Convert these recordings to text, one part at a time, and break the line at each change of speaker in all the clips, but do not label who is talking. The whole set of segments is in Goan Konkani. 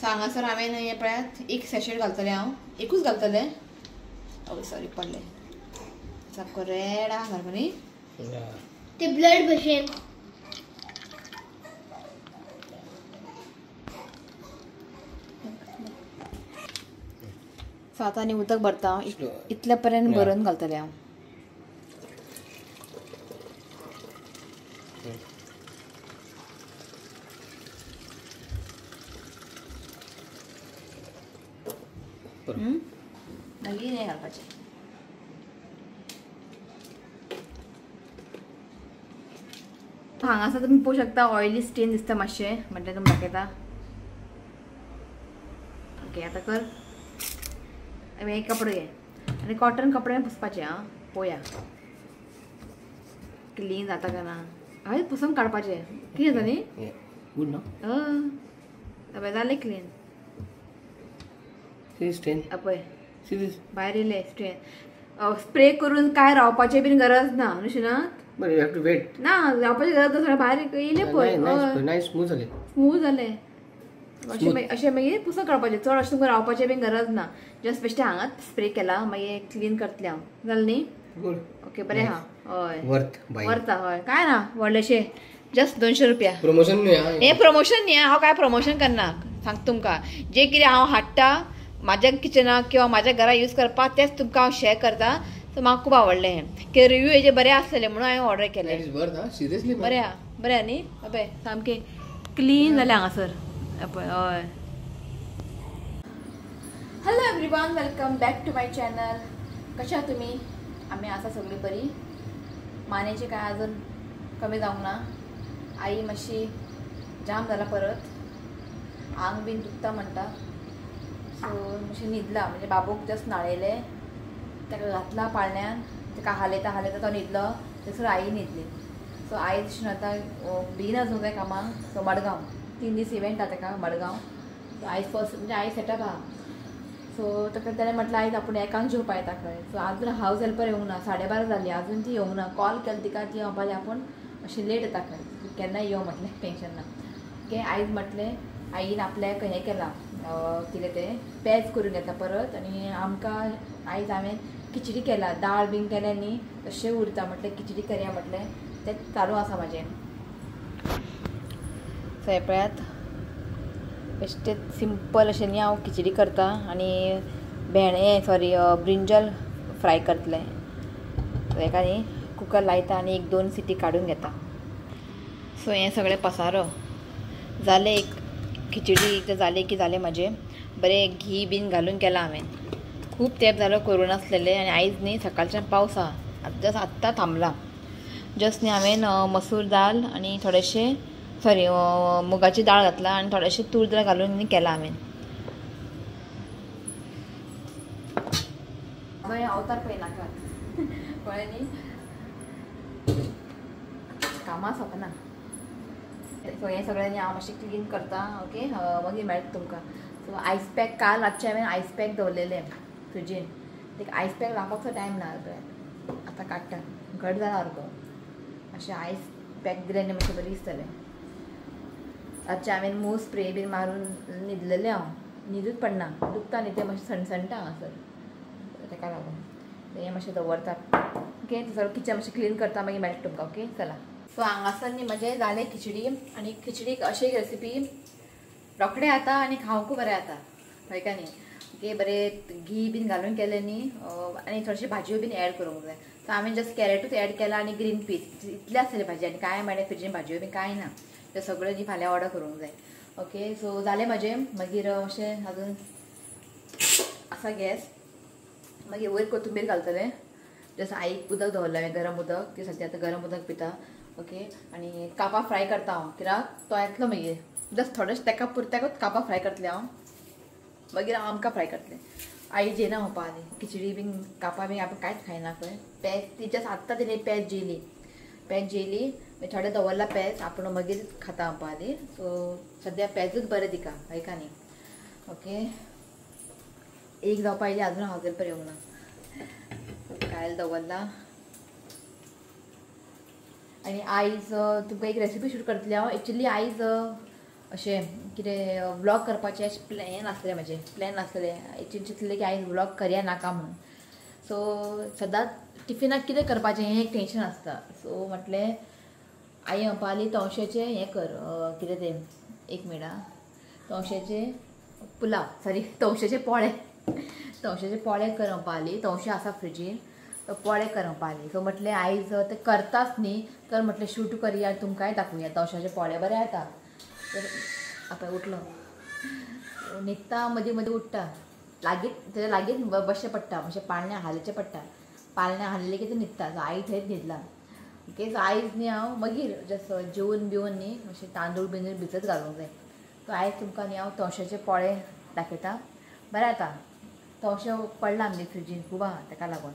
सो हांगासर हांवें हें पळयात एक सॅशेट घालतलें हांव, एकूच घालतलें. ओके सॉरी पडलें. सामको रेड आहा सारको न्ही
ते ब्लड भशेन.
सो आतां आनी उदक भरता हांव, इतले पर्यंत भरून घालतलें हांव. मागीर हें घालपाचें. हांगासर तुमी पळोवंक शकता ऑयली स्टेन दिसता मातशें, म्हटल्यार तुमी दाखयता. ओके आतां कर एक कपडो घे आनी कॉटन कपड्यान पुसपाचें. आं पळोवया क्लीन जाता काय ना. हय पुसून काडपाचें. क्लीन जाता न्ही? हय जालें क्लीन. पळय भायर येयलें स्टेन. स्प्रे करून काय रावपाचें बीन गरज ना न्हू शिनात? ना रावपाची गरज ना, सगळें भायर येयलें पळय. स्मूथ जालें. अशें मागीर पुसून काडपाचें, चड अशें तुमकां रावपाचें बीन गरज ना. जस्ट बेश्टें हांगाच स्प्रे केला मागीर क्लीन करतलें हांव. जालें न्ही? ओके बरें आहा. हय वर्थ. हय काय ना व्हडलेशें, जस्ट 200 रुपया.
प्रमोशन
हें प्रमोशन न्ही, हांव काय प्रमोशन करना सांगता तुमकां. जें कितें हांव हाडटा म्हाज्या किचनाक किंवा म्हाज्या घरा यूज करपाक तेंच तुमकां हांव शेअर करता. सो म्हाका खूब आवडलें हें की रिव्यू हेजे बरें आसलेलें म्हणून हांवें ऑर्डर केलें. बरें आहा, बरें आहा न्ही? पळय सामकें क्लीन जालें हांगासर पळय. हय. Hello everyone, welcome back to my channel. कशें आहा तुमी? आमी आसा सगळीं बरी. मानेचें काय अजून कमी जावंक ना. आई मातशी जाम जाला परत, आंग बीन दुखता म्हणटा. सो मातशें न्हिदला, म्हणजे बाबूक जस्ट न्हाणयलें, ताका घातला पाळण्यान, ताका हालयता हालयता तो न्हिदलो, थंयसर आई न्हिदली. सो आई तशें आतां बेगीन वचूंक जाय कामाक. सो मडगांव 3 दीस इव्हेंट आहा ताका मडगांव. सो आयज फर्स्ट म्हणजे आयज सेटअप आहा. सो ताका ताणें म्हटलें आयज आपूण एकांक जेवपा येता खंय. सो आजून हावज हेल्पर येवंक ना, 12:30 जाली आजून ती येवंक ना. कॉल केलो तिका, ती म्हणपाली आपूण अशी लेट येता खंय, केन्नाय यो म्हटलें टेंशन ना. ओके आयज म्हटलें आईन आपल्याक हें केलां कितें तें पेज करून घेतला परत. आनी आमकां आयज हांवें खिचडी केला, दाळ बीन केलें न्ही तशें उरता म्हटलें खिचडी करया म्हटलें, तें चालू आसा म्हाजें. सो हें पळयात बेश्टें सिंपल अशें न्ही हांव खिचडी करता आनी भेंडे सॉरी ब्रिंजल फ्राय करतलें. हेका न्ही कुकर लायता आनी 1-2 सिटी काडून घेता. सो हें सगळें पसारो जालें, एक खिचडी एकदां जालें की जालें म्हाजें. बरें घी बीन घालून केलां हांवें. खूब तेंप जालो करूं नासलेलें. आनी आयज न्ही सकाळच्यान पावस आहा, जस्ट आत्तां थांबला. जस्ट न्ही हांवें मसूर दाल आनी थोडेशें सॉरी मुगाची दाळ घातला आनी थोडेशें तूर दाळ घालून न्ही केलां हांवें. अवतार पळय नाकात पळय न्ही कामां सोंपना. सो हें सगळें न्ही हांव मातशें क्लीन करता. ओके मागीर मेळटा तुमकां. सो आयस पॅक काल रातचें हांवें आयस पॅक दवरलेलें फ्रिजीन, ते आयस पॅक लावपाक टायम ना. आतां काडटा, घट जाला सारको. मातशें आयस पॅक दिलें न्ही मातशें बरें दिसतलें. रातचें हांवें मूव स्प्रे बीन मारून न्हिदलेलें हांव, न्हिदूच पडना, दुखता न्ही तें मातशें सणसणटा हांगासर, ताका लागून हें मातशें दवरता. ओके सगळें किचन मातशें क्लीन करता, मागीर मेळटा तुमकां. ओके चला. सो हांगासर न्ही म्हजें जालें खिचडी. आनी खिचडीक अशी एक रेसिपी रोखडें जाता आनी खावंकूय बरें जाता, हय काय न्ही? ओके बरें घी बीन घालून केलें न्ही आनी थोडेशे भाजयो बीन एड करूंक जाय. सो हांवें जस्ट कॅरेटूच एड केला आनी ग्रीन पीस इतलें आसतलें भाजी, आनी कांय मेळ्ळें फ्रिजीन भाजयो बीन कांय ना, तें सगळें न्ही फाल्यां ऑर्डर करूंक जाय. ओके सो जालें म्हजें. मागीर मातशें अजून आसा गॅस, मागीर वयर कोथुंबीर घालतलें. जस्ट आईक उदक दवरलें हांवें, गरम उदक, ती सद्या आतां गरम उदक पिता. ओके आनी कापां फ्राय करता हांव, कित्याक तो येतलो मागीर जस्ट थोडेशें ताका पुरत्याकूच कापां फ्राय करतलें हांव, मागीर हांव आमकां फ्राय करतलें. आई जेना म्हणपा आनी खिचडी बीन कापां बीन आपूण कांयच खायना खंय. पेज ती जस्ट आत्तां तिणें पेज जेली, पेज जेली मागीर थोडें दवरलां पेज आपूण मागीर खाता म्हणपा आनी. सो सद्या पेजूच बरें तिका, हय का न्ही? ओके एक जावपा आयली अजून हावज हेल्पर येवंक ना. कायल दवरला. आनी आयज तुमकां एक रेसिपी शूट करतलें हांव. एक्चुली आयज अशें कितें व्लॉग करपाचें अशें प्लॅन आसलें, म्हाजें प्लॅन आसलें. हातून चिंतलें की आयज व्लॉग करया नाका म्हणून. सो सदांच टिफिनाक कितें करपाचें हें एक टेंशन आसता. सो म्हटलें आई म्हणपाली तवशेचें हें कर, कितें तें, एक मिनट आं, तवशेचें पुलाव, सॉरी तवशेचे पोळे, तवशेचे पोळे कर म्हणपाली. तवशे आसा फ्रिजीन, तो पोळे कर म्हणपाली. सो म्हटलें आयज ते करताच न्ही तर म्हटलें शूट करया आनी तुमकांय दाखोवया तवशाचे पोळे बरे येता. तर आपय उठलो, न्हिदता, मदीं मदीं उठ्ठा, लागींच तेज्या लागींच बसचें पडटा, मातशें पाळण्या हालचें पडटा. पाळण्या हाललें की तें न्हिदता. सो आई थंयच न्हिदला. ओके, सो आयज न्ही हांव मागीर जस्ट जेवन बिवन न्ही मातशें तांदूळ बिंदूळ भिजत घालूंक जाय. सो आयज तुमकां न्ही हांव तवशाचे पोळे दाखयता. बरें आतां तवशे पडला आमगे फ्रिजीन खूब आहा तेका लागून.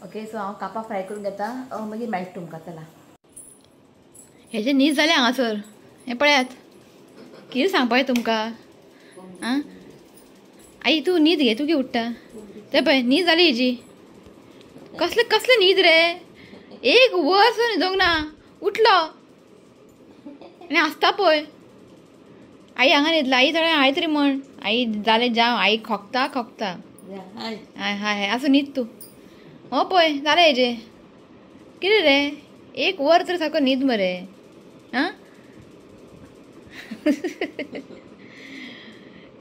ओके, सो हांव कापां फ्राय करून घेता, मागीर मेळटा तुमकां. चला, हेजे न्हीद जालें हांगासर, हें पळयात कितें सांगपाचें तुमकां. आं आई तूं न्हीद घे, तूं कितें उठ्ठा तें पळय, न्हीद जाली हेजी. कसलें कसलें न्हीद रे, एक वर सुद्दां न्हिदोंक ना, उठलो आनी आसता पळय. आई हांगा न्हिदला, आई थोडें हाय तरी म्हण. आई जालें जावं, आई खोकता खोकता, हाय हाय हाय, आसूं न्हीद तूं. हो पळय जालें हेजें कितें रे, एक वर तरी सारको न्हीद मरे. आं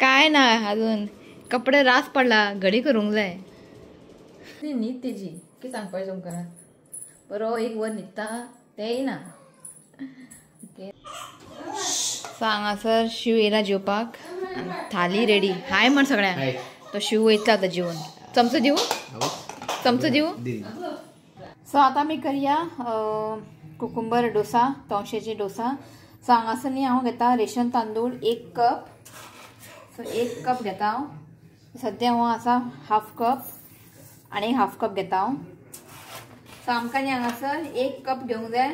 काय ना अजून कपडे रास पडला, घडी करूंक जाय. ती न्हीद तेजी कितें सांगपाचें तुमकां, बरो एक वर न्हिदता तेंय ना. ओके, सो हांगासर शिव येयला जेवपाक, थाली रेडी. हाय म्हण सगळ्यांक. तो शिव वयतलो आतां जेवन. चमचो दिवं? चमचो दिवं? सो आतां आमी करया कुकुंबर डोसा, तवशेचे डोसा. सो हांगासर न्ही हांव घेता रेशन तांदूळ 1 कप. सो 1 कप घेता हांव. सद्या हांव आसा हाफ कप आनी हाफ कप घेता हांव. सो आमकां न्ही हांगासर 1 कप घेवंक जाय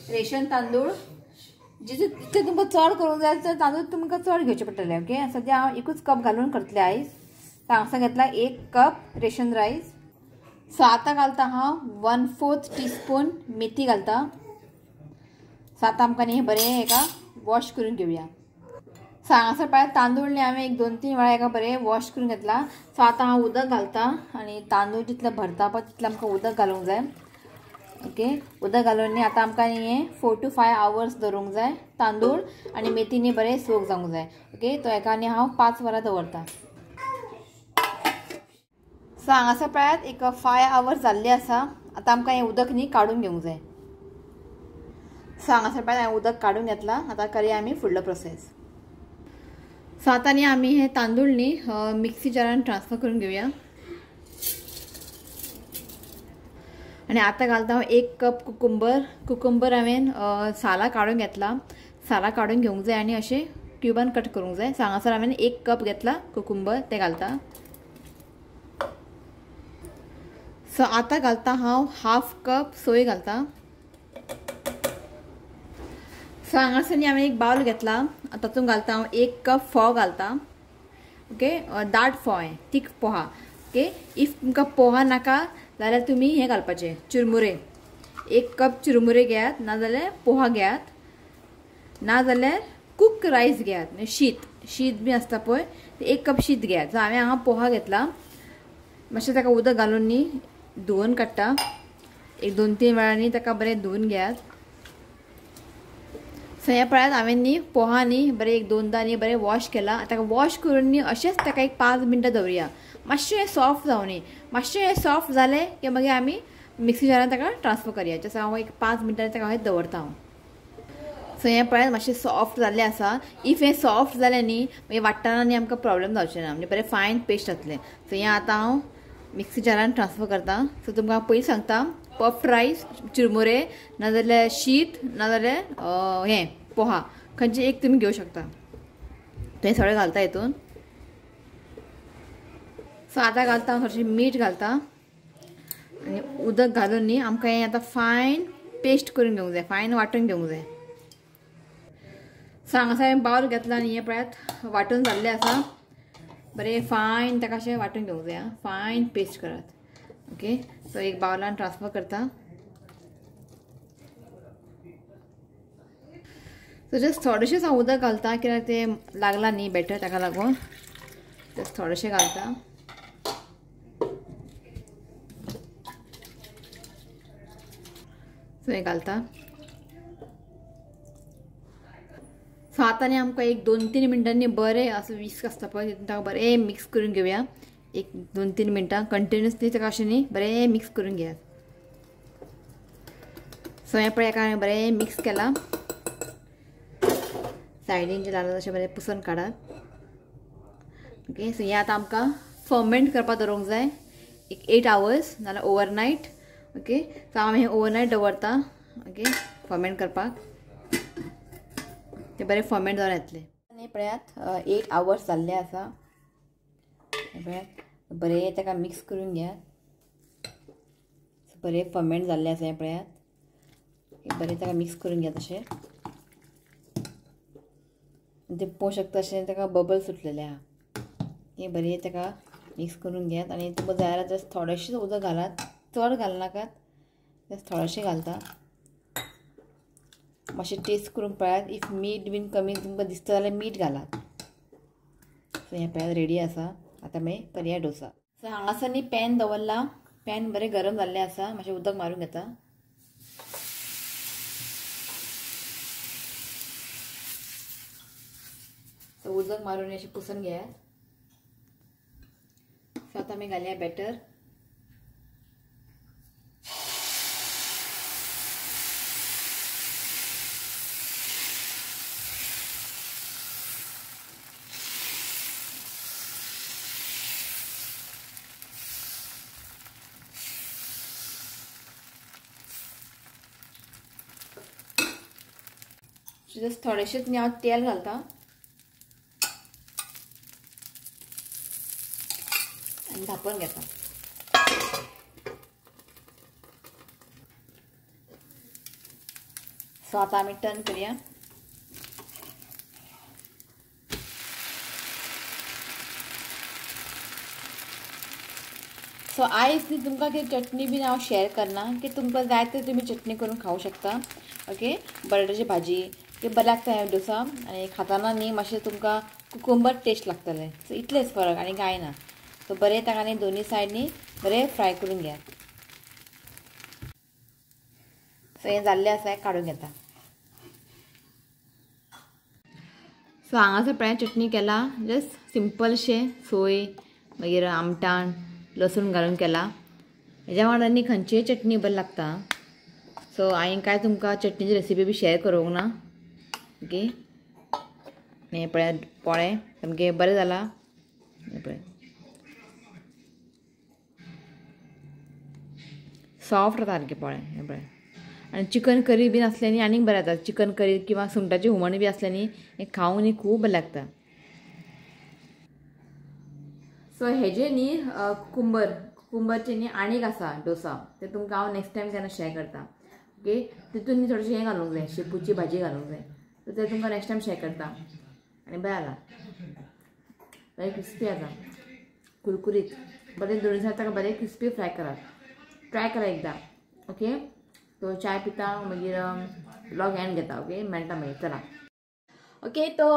रेशन तांदूळ. जितले तुमकां चड करूंक जाय तर तांदूळ तुमकां चड घेवचे पडटले. ओके, सद्या हांव एकूच कप घालून करतलें आयज. सो हांगासर घेतला 1 कप रेशन रायस. सो आतां घालता हांव 1/4 टीस्पून मेथी घालता. सो आतां आमकां न्ही बरें हेका वॉश करून घेवया. सो हांगासर पळय तांदूळ न्ही हांवें एक 2-3 वेळा हेका बरें वॉश करून घेतला. सो आतां हांव उदक घालता आनी तांदूळ जितले भरता पळय तितलें आमकां उदक घालूंक जाय. ओके, उदक घालून न्ही आतां आमकां न्ही हें 4 to 5 hours दवरूंक जाय. तांदूळ आनी मेथी न्ही बरें सोक जावंक जाय. ओके, तो हेका न्ही हांव 5 वरां दवरता. सो हांगासर पळयात एक 5 आवर्स जाल्ले आसा. आतां आमकां हें उदक न्ही काडून घेवंक जाय. सो हांगासर पळयात हांवें उदक काडून घेतलां. आतां करया आमी फुडलो प्रोसेस. सो आतां न्ही आमी हे तांदूळ न्ही मिक्सी जारान ट्रान्सफर करून घेवया. आनी आतां घालता हांव 1 कप कुकुंबर. कुकुंबर हांवें सालां काडून घेतला, सालां काडून घेवंक जाय आनी अशें क्युबान कट करूंक जाय. सो हांगासर हांवें 1 कप घेतला कुकुंबर, तें घालता. सो आतां घालता हांव 1/2 कप सोय घालता. सो हांगासर न्ही हांवें एक बावल घेतला, तातूंत घालता हांव 1 कप फोव घालता. ओके, दाट फोव हें, थीक पोहा. ओके, if तुमकां पोहा नाका जाल्यार तुमी हें घालपाचें चिरमुरे. 1 कप चिरमुरे घेयात, नाजाल्यार पोहा घेयात, नाजाल्यार कुक रायस घेयात, शीत, शीत बी आसता पळय, 1 कप शीत घेयात. सो हांवें हांगा पोहा घेतला. मातशें ताका उदक घालून न्ही धुवन काडटा, एक 2-3 वेळांनी ताका बरें धुवन घेयात. सो हें पळयात हांवें न्ही पोहा न्ही बरें 1-2दा न्ही बरें वॉश केला. ताका वॉश करून न्ही अशेंच ताका एक 5 मिनटां दवरुया, मातशें हें सॉफ्ट जावं न्ही. मातशें हें सॉफ्ट जालें की मागीर आमी मिक्सी जारान ताका ट्रान्सफर करया. जसो हांव एक 5 मिनटां ताका हांवें दवरता हांव. सो हें पळयात मातशें सॉफ्ट जाल्लें आसा. If हें सॉफ्ट जालें न्ही मागीर वांट्टना न्ही आमकां प्रॉब्लम जावचें ना, म्हणजे बरें फायन पेस्ट जातलें. सो हें आतां हांव मिक्सी जारान ट्रान्सफर करता. सो तुमकां हांव पयलीं सांगता, पफ रायस, चिरमुरे, नाजाल्यार शीत, नाजाल्यार हें पोहा, खंयचें एक तुमी घेवं शकता. तें सगळें घालता हितून. सो आतां घालता हांव थोडेशें मीठ घालता आनी उदक घालून न्ही आमकां हें आतां फायन पेस्ट करून घेवंक जाय, फायन वांटून घेवंक जाय. सो हांगासर हांवें बावल घेतला आनी हें पळयात वांटून जाल्लें आसा. बरें फायन ताका अशें वांटून घेवंक जाय, फायन पेस्ट करात. ओके, सो एक बावलान ट्रान्सफर करता. सो जस्ट थोडेशेंच हांव उदक घालता कित्याक तें लागलां न्ही बेटर ताका लागून जस्ट थोडेशें घालता. सो हें घालता. सो आतां न्ही आमकां एक 2-3 मिनटांनी बरें असो विस्क आसता पळय तितून ताका बरें मिक्स करून घेवया. एक 2-3 मिनटां कंटिन्युअसली ताका अशें न्ही बरें मिक्स करून घेयात. सो हें पळय एका बरें मिक्स केलां. सायडीन जें लागलां तशें बरें पुसून काडात. ओके सो हें आतां आमकां फर्मेंट करपाक दवरूंक जाय एक 8 आवर्स नाजाल्यार ओवरनायट. ओके सो हांव हें ओवरनायट दवरता. ओके फर्मेंट करपाक ते बरें फर्मेंट जावन येतलें. आनी पळयात 8 आवर्स जाल्ले आसा. पळयात बरें ताका मिक्स करून घेयात. बरें फर्मेंट जाल्लें आसा हें पळयात. बरें ताका मिक्स करून घेयात अशें. ते पळोवंक शकता अशें ताका बबल सुटलेले आहा. हें बरें ताका मिक्स करून घेयात. आनी तुमकां जाय जाल्यार जस्ट थोडेशें उदक घालात, चड घालनाकात, जस्ट थोडेशें घालता. मातशें टेस्ट करून पळयात. If मीठ बीन कमी तुमकां दिसता जाल्यार मीठ घालात. सो हें पळयात रेडी आसा. आतां मागीर करया डोसा. सो हांगासर न्ही पॅन दवरला. पॅन बरें गरम जाल्लें आसा. मातशें उदक मारून घेता. सो उदक मारून अशें पुसून घेयात. सो आतां आमी घालया बॅटर. जस्ट थोडेशेंच न्ही हांव तेल घालता आनी धांपून घेता. सो आतां आमी टर्न करया. सो आयज न्ही तुमकां कितें चटणी बीन हांव शेअर करना की तुमकां जाय तर तुमी चटणी करून खावंक शकता. ओके बटाट्याची भाजी ते बरें लागता हें डोसा. आनी खाताना न्ही मातशें तुमकां कुकुंबर टेस्ट लागतलें. सो इतलेंच फरक आनी कांय ना. सो बरें ताका न्ही दोनी सायडनी बरें फ्राय करून घेयात. सो हें जाल्लें आसा काडून घेता. सो हांगासर पळय चटणी केला जस्ट सिंपलशें सोय मागीर आमटाण लसूण घालून केला. हेज्या वांगडा न्ही खंयचीय चटणी बरी लागता. सो हांवें कांय तुमकां चटणीची रेसिपी बी शेअर करूंक ना. ओके हें पळयात पोळे सामकें बरें जालां. हें पळय सॉफ्ट जाता सारकें पोळे. हें पळय आनी चिकन करी बीन आसलें न्ही आनीक बरें जाता. चिकन करी किंवा सुंगटाचें हुमण बी आसलें न्ही हें खावंक न्ही खूब बरें लागता. सो हेजे न्ही कुकुंबरचे न्ही आनीक आसा डोसा ते तुमकां हांव नेक्स्ट टायम केन्ना शेअर करता. ओके तितून न्ही थोडेशें हें घालूंक जाय, शेपूची भाजी घालूंक जाय. सो ते तुमकां नेक्स्ट टायम शेअर करता. आनी बरें जाला, बरें क्रिस्पी आसा, कुरकुरीत बरें. दोन दिसांनी ताका बरें क्रिस्पी फ्राय करात, ट्राय करा एकदां. ओके तो चाय पिता मागीर व्लॉग एंड घेता. ओके मेळटा मागीर, चला. ओके तो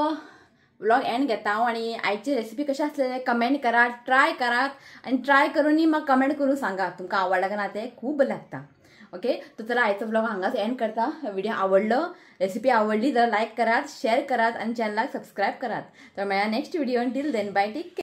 व्लॉग एंड घेता हांव. आनी आयची रेसिपी कशें आसलें कमेंट करात, ट्राय करात आनी ट्राय करूनय म्हाका कमेंट करून सांगा तुमकां आवडला काय ना तें, खूब बरें लागता. ओके तो चला आयचो व्लॉग हांगाच एंड करता. व्हिडिओ आवडलो, रेसिपी आवडली जाल्यार लायक करात, शेअर करात आनी चॅनलाक सबस्क्रायब करात. तर मेळया next video. Till then bye, take care.